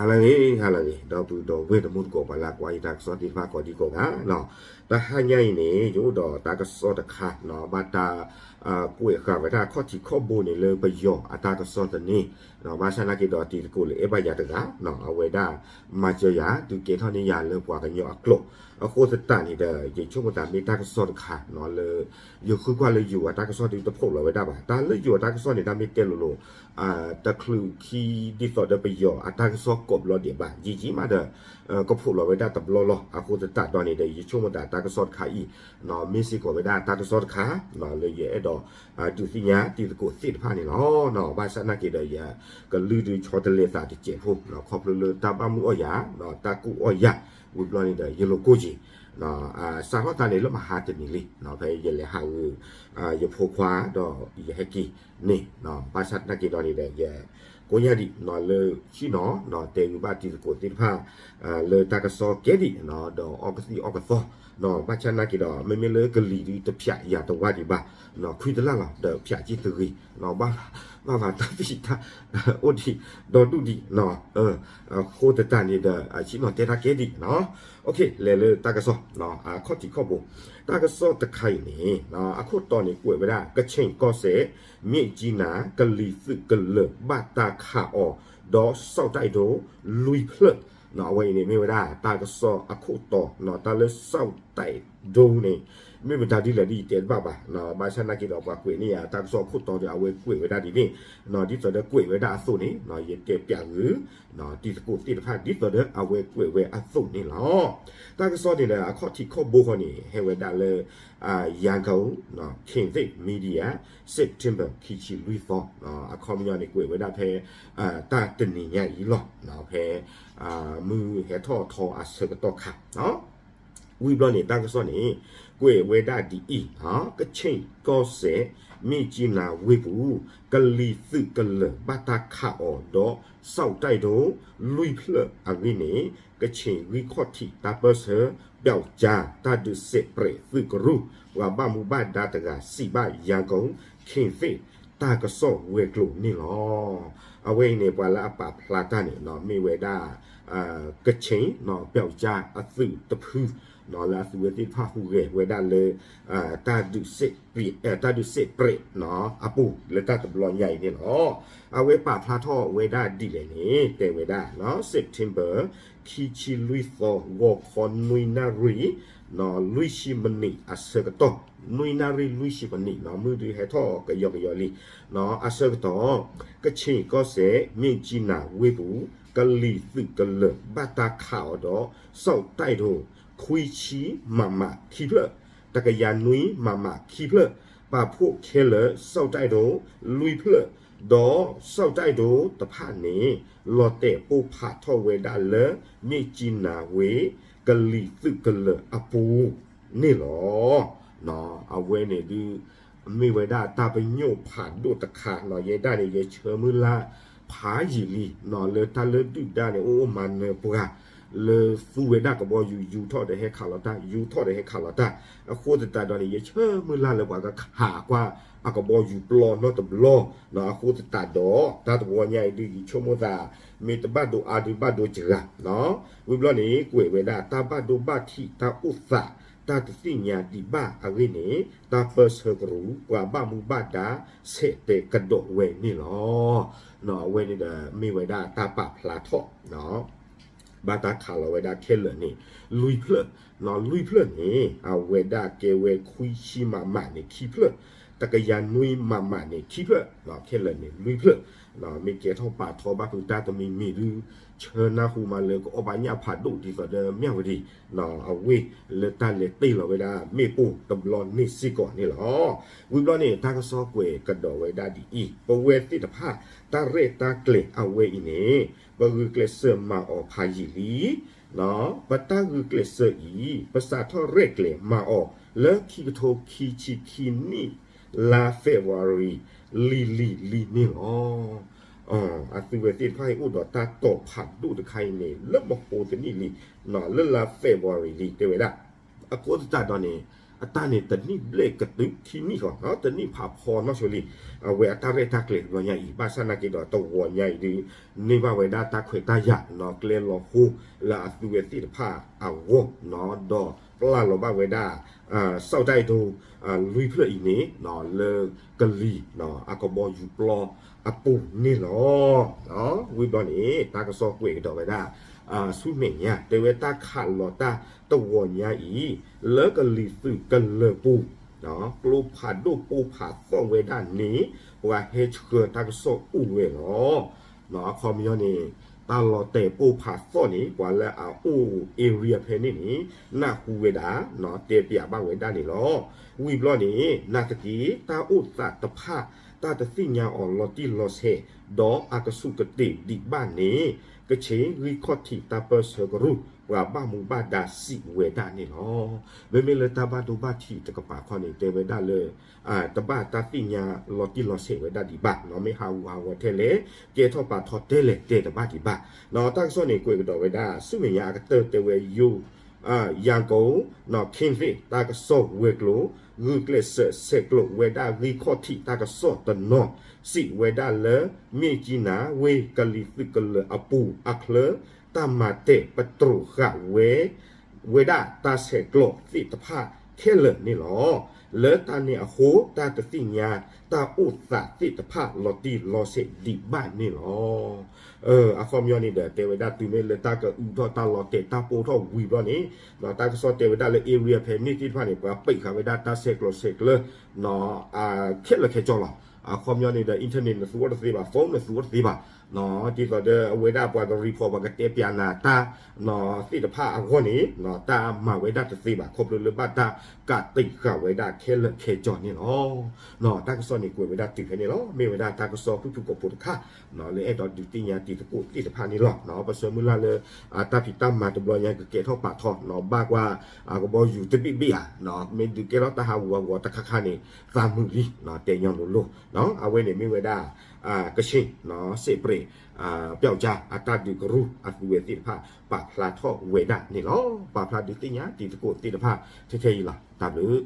ဟါလၢအဂ့ၤ ဟါလၢအဂ့ၤ ဒီပုၢ်ဒီဝဲၢ်တံၤသကိး ပှၤလၢအကွၢ်ယတၢ်ကစီၣ်သ့ၣ်တဖၣ်ကိးဒံကိးဂၤနီၤ, တဟါညါအံၤန့ၣ် ယအိၣ်ဒီးတၢ်ကစီၣ်တခါနီၤ ဘၣ်တၢ်ကွဲးဃာ်ဝဲဒၣ်ခီၣ်ထံးခီၣ်ဘိန့ၣ်လၢပယီၤအတၢ်ကစီၣ်သန့, ဘၣ်ဆၣ်နာ်က့ဒီးတံၤသကိးလၢအဲၣ်ဘၣ်ယၤတဂၤနီၤ အဝဲဒၣ်မၤစၢၤယၤ ဒုးကဲထီၣ်န့ၢ်ယၤလၢပှၤကညီအကျိာ်, အဃိသတးန့ၣ်ဒီး ယဆိကမိၣ်သးမ့ၢ်တၢ်ကစီၣ်တခါနီၤလၢ ယဃုကွၢ်လၢယိၤအတၢ်ကစီၣ်ဒုးတဖျိးလီၤဝဲဒၣ်ဘၣ်. တၢ်လၢယိၤအတၢ်ကစီၣ်န့ၣ် တၢ်မ့ၢ်တဲလိၤလိၤ တချုးခံဒ်သိးဒီးပယီၤအတၢ်ကစီၣ်ကိးဘျီဒံးဘၣ် ယံာ်ယံာ်မးဒီး ကဖျိးလီၤဝဲဒၣ်တဘျီလီၤ. အဃိသတးဒီးန့ၣ်ဒီး ယဆိကမိၣ်သးတၢ်ကစီၣ်တခါအံၤ မ့ၢ်စ့ၢ်ကီးဝဲဒၣ်တၢ်ကစီၣ်တခါ လၢယအဲၣ်ဒိးဒုးသ့ၣ်ညါတံၤသကိးသ့ၣ်တဖၣ်န့ၣ်လီၤ. ဘၣ်ဆၣ်နာ်က့ဒီး ယကလုၢ်ဒုးဆီတလဲသးတစဲးဖိ ခီဖျိလၢတၢ်ဘၣ်မုၢ်အီၣ်ယၤ တၢ်ကူၣ်အီၣ်ယၤ ဝံၤဘျီန့ၣ်ဒီး ယလိာ်ကိၢ်က့ၤ စးထီၣ်သးန့ၣ်လၢမဟါတနံၤလံ ဖဲယလဲၤဟးဂုာ် ယဖိခွါဒီးယဟဲက့ၤန့ၣ် ဘၣ်ဆၣ်နာ်က့ဒီးန့ၣ်ဒီး ယကိးညါဒံးလၢဆ့ၣ်နီၤ တဲဂ့ၤဘၣ်တံၤသကိးသ့ၣ်တဖၣ် လၢတၢ်ကစီၣ်ကဲဒံး ဒီးအီကသံၣ်အီကသီ ဘၣ်ဆၣ်နာ်က့ဒီး မ့မ့ၢ်လၢကလံၤဒုးတဖျးယၤတဝါဒံးဘၣ် ခွံတလၢ်လီၤဒီးဖျးက့ၤတဂ့ၤ ဘၣ်ဘၣ်တၢ်ဖံးတၢ် အိၣ်ဒံးဒီဒူၣ်ဒံး အဃိသတးန့ၣ်ဒီး ဆ့ၣ်နီၤတဲတၢ်ကဲဒံး လဲၤလၢတၢ်ကစီၣ် အခီၣ်ထံးခီၣ်ဘိ တၢ်ကစီၣ်တခါအံၤန့ၣ် အခိၣ်တီန့ၣ်ကွဲးဝဲဒၣ် ကခ့ၣ်ကီၢ်စဲၣ် မြစ်ကြီးနား ကလံၤသုးကလၢၤဘၣ်တၢ်ခးအီၤ ဒီး စီၣ်တိုက်ဒိုးလွံၢ်ဖျၢၣ် အဝဲအံၤန့ၣ်မ့ၢ်ဝဲဒၣ်တၢ်ကစီၣ်အခိၣ်တီ တၢ်လၢ စီၣ်တိုက်ဒိုး န့ၣ် မ့ၢ်မတၤဒ်လဲၣ်ဒ်ယတဲတဘၣ်ဘၣ် ဘၣ်ဆၣ်နာ်က့ဒီးပှၤကွဲးန့ၢ်ယၤတၢ်ကစီၣ်အခိၣ်တီဒီး အဝဲကွဲးဝဲဒၣ်ဒ်န့ၣ် ဒ်သိးဒီးကွဲးဝဲဒၣ်အသိးန့ၣ် ယတဲပျးဂုာ် တံၤသကိးသ့ၣ်တဖၣ်ဒ်သိးဒီးအဝဲကွဲးဝဲအသိးန့ၣ်လီၤ. တၢ်ကစီၣ်န့ၣ်ဒီး အခီၣ်ထံးခီၣ်ဘိဃီန့ၣ် ဟဲဝဲဒၣ်လၢ Yangon Kinthic Media September ခံဆံလွံၢ်သီ အခီပညီန့ၣ်ကွဲးဝဲဒၣ်ဖဲ တၢ်တနံၤညါအံၤလီၤ ဖဲ မုၢ်ဟဲထီၣ်ထီအဆၢကတီၢ်ခါ ဝံၤဘျီန့ၣ် တၢ်ကစီၣ်န့ၣ် ကွဲးဝဲဒၣ်ဒ်အံၤ ကခ့ၣ်ကီၢ်စဲၣ် မြစ်ကြီးနား ဝ့ၢ်ပူၤ ကလံၤသုးကလၢၤဘၣ်တၢ်ခးအီၤဒီး စီၣ်တိုက်ဒိုးလွံၢ်ဖျၢၣ်အဂ့ၢ်န့ၣ် ကခ့ၣ်ဂံၢ်ခီၣ်ထံးတၢ်ပၢၢ်ဆၢ ပျောက်ကျား တၢ်ဒုးစဲးပြဲးသုးကရူၢ် ပှၤဘၣ်မူဘၣ်ဒါတဂၤစံးဘၣ် Yangon Kinthic တၢ်ကစီၣ်ဝဲၤကျိၤန့ၣ်လီၤ. အဝဲအံၤန့ၣ် ပှၤလၢအပာ်ဖျါတၢ်န့ၣ် မ့ၢ်ဝဲဒၣ် ကခ့ၣ် ပျောက်ကျား အသုးတဖု လၢအသုဝဲသ့ၣ်တဖၣ်ဟူးဂဲၤဝဲဒၣ်လၢ တၢ်ဒုးစဲးပြဲး တၢ်ဒုးစဲးပြဲးအပူၤ လၢတၢ်တဘျီညါအံၤန့ၣ်လီၤ. အဝဲပာ်ဖျါထီၣ်ဝဲဒၣ်ဒ်လဲၣ်န့ၣ် တဲဝဲဒၣ် September ခံဆံလွံၢ်သီ ဂီၤခီနွံနၣ်ရံၣ် လွံၢ်ဆံမံးနံးအဆၢကတီၢ် နွံနၣ်ရံၣ်လွံၢ်ဆံမံးနံး မုၢ်ဒုးဟဲထီၣ်ကယီကယီလံ အဆၢကတီၢ် ကခ့ၣ်ကီၢ်စဲၣ် မြစ်ကြီးနား ဝ့ၢ်ပူၤ ကလံၤသုးကလၢၤဘၣ်တၢ်ခးအီၤဒီး စီၣ်တိုက်ဒိုး ခွံဆံ မမ ခံဖျၢၣ် တကယၤနွံ မမ ခံဖျၢၣ် ပာ်ဖှိၣ်ခဲလၢာ် စီၣ်တိုက်ဒိုး လွံၢ်ဖျၢၣ် ဒီးစီၣ်တိုက်ဒိုးတဖၣ်န့ၣ် လီၤတဲာ်ပိၢ်ဖးထီၣ်ဝဲဒၣ်လၢ မြစ်ကြီးနား ဝ့ၢ် ကလံၤသုးကလၢၤအပူၤန့ၣ်လီၤ. အဝဲန့ၣ်ဒုး မ့ၢ်ဝဲဒၣ်တၢ်ပညိၣ်ဖးဒိၣ်တခါနီၤ ယဲဒၣ်န့ၣ် ယဆၢမုၢ်လၢ်ဖးယံာ်လံနီၤ လၢတၢ်လၢဒုၣ်ဒါန့ၣ် အိၣ်မၤနၢၤပှၤ လၢသူဝဲဒၣ်ကဘီယူၤ ယူၤထီၣ်ဒီးဟဲခးလီၤတၢ် ယူၤထီၣ်ဒီးဟဲခးလီၤတၢ် အဃိသတးဒီးန့ၣ် ယဆၢမုၢ်လၢ်လၢပှၤကခးကွၢ် အကဘီယူၤပျီနီတဘျီ အဃိသတးဒီး တၢ်တဝီညါအံၤဒုး ယဆိကမိၣ်သး မ့ၢ်တဘၣ်ဒိအါဒုးဘၣ်ဒိစှၤ ဝံၤဘျီန့ၣ် ကွဲးဝဲဒၣ်တၢ်ဘၣ်ဒိဘၣ်ထံး တၢ်အိၣ်သး တၢ်တသ့ၣ်ညါဒံးဘၣ်အဂ့ၢ်န့ၣ် တၢ်ပၢၢ်ဆၢကရူၢ် ပှၤဘၣ်မူဘၣ်ဒါ ဆဲးတဲာ်ကဒီးဝဲန့ၣ်လီၤ. အဝဲန့ၣ်ဒီး မ့ၢ်ဝဲဒၣ်တၢ်ပာ်ဖျါထီၣ် ဘၣ်တၢ်ခးလီၤဝဲဒၣ်ခဲလၢာ်န့ၣ် လွံၢ်ဖျၢၣ်, လွံၢ်ဖျၢၣ်န့ၣ် အဝဲဒၣ်ကဲဝဲခွံဆံမမန့ၣ်ခံဖျၢၣ်, တကယၤနွံမမန့ၣ်ခံဖျၢၣ်, ခဲလၢာ်န့ၣ်လွံၢ်ဖျၢၣ်, မ့ၢ်ကဲထီၣ်ပာ်ထီဘၣ်ဖုးတၢ်တမံၤမံၤဒုး ဆၢနၢ်ဟူမးလၢကအီၣ်ဘၣ်ညၣ်ဖးဒိၣ်ဒ်သိးဒီးမၠၣ်ဝတံၤ အဝ့ၢ်လၢတၢ်လဲၤတ့ၢ်လီၤဝဲဒၣ်မ့ၣ်ပိၢ်တဘျီန့ၣ်စ့ၢ်ကီးန့ၣ်လီၤ. ဝံၤဘျီန့ၣ် တၢ်ကစီၣ်ကွဲးကဒီးဝဲဒၣ်ဒ်အံၤ, ပဝဲသ့ၣ်တဖၣ် တၢ်ရဲၣ်တၢ်ကျဲၤအဝဲအံၤန့ၣ် ပဂုာ်ကျဲးစၢးမၤအီၤဖးယံာ်လံ. ပတၢ်ဂုာ်ကျဲးစၢးအံၤ ပစးထီၣ်ရဲၣ်ကျဲၤမၤအီၤလၢခံကထိခံဆံခံနံၣ် လါ February လံၤလံၤလံၤန့ၣ်လီၤ. အသုဝဲသ့ၣ်တဖၣ်အံၤအိၣ်ဒီးတၢ်တိာ်ဖးဒိၣ်တခါအံၤန့ၣ် လၢမဟိတနံၣ်လံ, လၢလါ February လံတဲဝဲဒၣ်. အဃိသတးဒီးန့ၣ် အတၢ်န့ၣ်တနံၣ်ဘျဲၣ်ကတုၤခံနံၣ်ဃီ တနံၣ်ဖးဖီနီၢ်ဆိလံ အဝဲအတၢ်ရဲၣ်တၢ်ကျဲၤတဘျီညါအံၤ ဘၣ်ဆၣ်နာ်က့ဒီးတဝီၤညါအံၤဒုး န့ၢ်ဘၣ်ဝဲဒၣ်တၢ်ခွဲးတၢ်ယာ်နီၣ် ကျဲလီၤဟိ လၢအသုဝဲသ့ၣ်တဖၣ်အဂီၢ်နီၣ် ဒီးပျၢ်လီၤဘၣ်ဝဲဒၣ် စီၣ်တၢ်အဲၣ်ဒိ လွံၢ်ဖျၢၣ်အံၤန့ၣ် လၢကလံၤ အကဘီယူၤပျီအပူၤန့ၣ်လီၤ. ဝံၤဘျီန့ၣ် တၢ်ကစီၣ်ကွဲးကဒီးဝဲဒၣ် ဆူမဲာ်ညါ တဲဝဲတၢ်ခးလီၤတၢ်တဝီၤညါအံၤ လၢကလံၤသုးကလၢၤပူၤ ကျိဖးဒိၣ်ပိၢ်ဖးသီၣ်ဝဲဒၣ်န့ၣ် ပှၤဟဲဆှၢတၢ်ကစီၣ်အိၣ်ဝဲလီၤ. အခီပညီန့ၣ် တၢ်လီၤတဲာ်ပိၢ်ဖးသီၣ်န့ၣ် ပှၤလၢအအိၣ် area ဖဲန့ၣ်န့ၣ် နၢ်ဟူဝဲဒၣ် တဲပၠးဘၣ်ဝဲဒၣ်န့ၣ်လီၤ. ဝံၤဘျီန့ၣ် နာ်သက့ တၢ်အိၣ်သးတဖၣ် တၢ်တသ့ၣ်ညါအီၤလီၤတံၢ်လီၤဆဲး ဒီးအကဆူးကတ့ၢ်ဒံးဘၣ်န့ၣ် ကခ့ၣ်ဂံၢ်ခီၣ်ထံးတၢ်ပၢၢ်ဆၢကရူၢ် ပှၤဘၣ်မူဘၣ်ဒါစံးဝဲဒၣ်န့ၣ်လီၤ. မ့မ့ၢ်လၢတၢ်ဘၣ်ဒိဘၣ်ထံးတကပၤခီန့ၣ် တဲဝဲဒၣ်လၢ တဘၣ်တၢ်သ့ၣ်ညါလီၤတံၢ်လီၤဆဲးဝဲဒၣ်ဒံးဘၣ် မ့ၢ်ဟးဂူာ်ဟးဂီၤထဲလဲၣ် ကဲထီၣ်ပာ်ထီၣ်ထဲလဲၣ်တဲတဘၣ်ဒံးဘၣ်. တၢ်ကစီၣ်န့ၣ် ကွဲးကဒီးဝဲဒၣ် ဆူမဲာ်ညါအကတၢၢ်တဲဝဲယိ ယၤကိာ် နီၣ် ခ့ၣ်သ့ၣ် တၢ်ကစီၣ်ဝဲၤကျိၤ ဂုာ်ကျဲးစၢးဆဲးကျိးဝဲဒၣ်ဂံၢ်ခီၣ်ထံးတၢ်ကစီၣ်တနီၤ စံးဝဲဒၣ်လၢ မ့ၢ်ကၠံနၤဝ့ၢ်ကလံၤသုးကလၢၤအပူၤအချၢ တၢ်မၤတဲာ်ပတြိာ်ဃာ်ဝဲ ဝဲဒၣ်တၢ်ဆဲးကျိးသ့ၣ်တဖၣ်ခဲလၢာ်န့ၣ်လီၤ. လၢတၢ်န့ၣ်အဃိ တၢ်တသ့ၣ်ညါ တၢ်အိၣ်သးသ့ၣ်တဖၣ်လီၤတံၢ်လီၤဆဲးဒံးဘၣ်န့ၣ်လီၤ. အခီပညီန့ၣ်ဒီး တဲဝဲဒၣ်တုၤမ့ၢ်လၢတၢ်ကအုးထီၣ်တၢ်လီၤတဲာ်တၢ်ပိၢ်ထီၣ်ဝံၤဘျီန့ၣ် တၢ်ကစီၣ်တဲဝဲဒၣ်လၢ area ဖဲန့ၣ်သ့ၣ်တဖၣ်န့ၣ် ပှၤပံးဃာ်ဝဲဒၣ်တၢ်ဆဲးကျိးဆဲးကျၢ ခဲလၢာ်ခဲဆ့လီၤ. အခီပညီန့ၣ်ဒီး internet နသူအီၤတသ့ဘၣ် phone နသူအီၤတသ့ဘၣ် ဒ်သိးဒီးအဝဲဒၣ်ပှၤက report ပှၤကတဲပၠးနၤတၢ် သ့ၣ်တဖၣ်အဂီၢ်န့ၣ် တၢ်မၤဝဲဒၣ်တသ့ဘၣ် ခီဖျိလၢဘၣ်တၢ်ကးတံာ်ဃာ်ဝဲဒၣ်ခဲလၢာ်ခဲဆ့န့ၣ်လီၤ. တၢ်ကစီၣ်န့ၣ်ကွဲးဝဲဒၣ်တုၤဖဲန့ၣ်လီၤ. မ့ၢ်ဝဲဒၣ်တၢ်ကစီၣ်ဖုၣ်ဖုၣ်ကိာ်ဖိတခါ လၢအဲၣ်ဒိးဒုးသ့ၣ်ညါတံၤသကိးသ့ၣ်တဖၣ်န့ၣ်လီၤ. ပဆၢမုၢ်လၢ်လၢ တၢ်ဖံးတၢ်မၤတဘျီညါကကဲထီၣ်ပာ်ထီၣ် ဘၣ်ကွၢ် အကဘီယူၤတဘ့ၣ်ဘ့ၣ်ဧါ မ့ၢ်ဒုးကဲထီၣ်တၢ်ဟးဂူာ်ဟးဂီၤတခါခါန့ၣ် သးမုာ်လံ တဲညီလိၤလိၤ အဝဲန့ၣ်မ့ၢ်ဝဲဒၣ် ကဆ့ၣ် စဲးပြဲး ပျောက်ကြား အတၢ်ဒုးကရူၢ်အသုဝဲသ့ၣ်တဖၣ် ပာ်ဖျါထီၣ်ဝဲဒၣ်န့ၣ်လီၤ. ပာ်ဖျါဒုးသ့ၣ်ညါတံၤသကိးသ့ၣ်တဖၣ် ထဲထဲအံၤလီၤ. တၢ်ဘျုး